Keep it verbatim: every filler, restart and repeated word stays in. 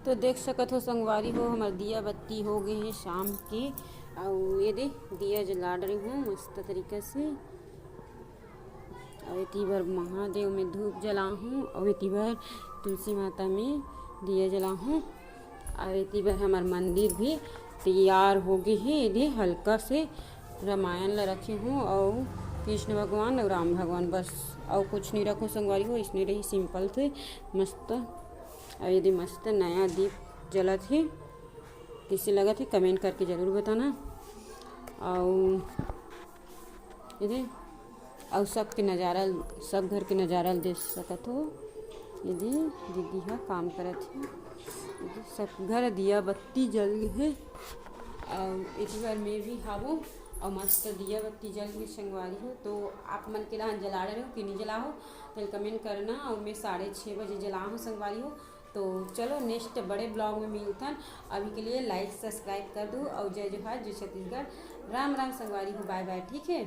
तो देख सकत हो संगवारी हो, हमर दिया बत्ती हो गए हे शाम के। अउ ये दे, दिया जला डरे हूँ मस्त तरीका से। अउ एती बर महादेव में धूप जलाहूँ, अउ एती बर तुलसी माता में दिया जलाहूँ, अउ एती बर हमर मंदिर भी तैयार हो गए हे। ये दे, हल्का से रामायण ला रखे हूँ, अउ कृष्ण भगवान अउ राम भगवान, बस अउ कुछ नहीं रखो संगवारी हो। इसने रही simple से मस्त। अउ ये दे, मस्त नया दीप जलत हे, कैसे लगत हे comment करके जरूर बताना। अउ ये दे, अउ सबके नजारा, सब घर के नजारा ल देख सकत हो। ये दे, दीदी ह काम करत हे। ये दे, सब घर दिया बत्ती जल गे हे। अउ एती बर मैं भी हावो, अउ मस्त दिया बत्ती जल गे संगवारी हो। तो आप मन के डहान जला डरे हो कि नहीं जला हो, तेल comment करना। अउ मैं साढ़े छः बजे जला हूँ संगवारी हो। तो चलो, next बड़े vlog में मिलथन। अभी के लिए like subscribe कर दो, अउ जय जोहार, जय छत्तीसगढ़, राम राम संगवारी हो, bye bye, ठीक है।